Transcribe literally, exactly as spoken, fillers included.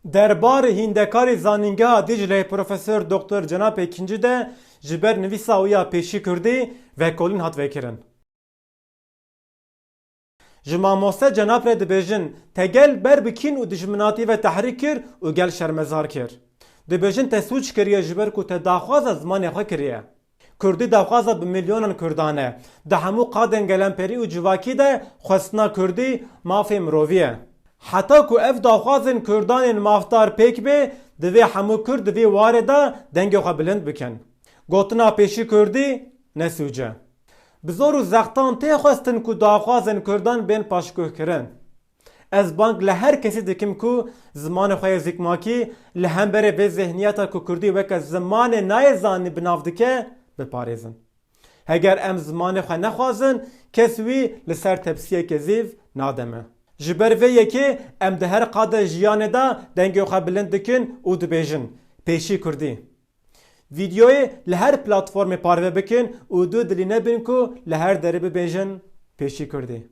Derbarê hîndekarê Zanîngeha Dîcleyê Profesor Doktor Cenap Ekinci de ji ber nivîsa wî ya pêşî kurdî vekolîn hat vekirin. Ji mamoste Cenap re dibêjin, te gel ber bi kîn û dijminatî ve tehrîk kir û gel şermezar kir. Dibêjin te sûc kiriye ji ber ku te daxwaza zimanê xwe kiriye. Kurdî daxwaza bi milyonan Kurdan e. Di hemû qadên gelemperî û civakî de xwestina Kurdî mafê mirovî ye. Heta ku ev daxwazên Kurdan ên mafdar pêk bê, divê hemû Kurd di vê warê de dengê xwe bilind bikin. Gotina pêşî Kurdî ne sûc e. Bi zor û zextan tê xwestin ku daxwazên Kurdan bên paşguhkirin. Ez bang li her kesî dikim ku zimanê xwe yê zikmakî li hemberê vê zihniyeta ku Kurdî weke zimanê nayê zanî bi nav dike, biparêzin. Heger em zimanê xwe nexwazin, kes wî li ser tepsiyeke zîv nademe. Ji ber vê yekê em di her qade jiyanê de dengê xwe bilind dikin û dibêjin, pêşî Kurdî. Vîdeoyê li her platformê parve bikin û du dilî nebin ku li her derê bibêjin, pêşî Kurdî.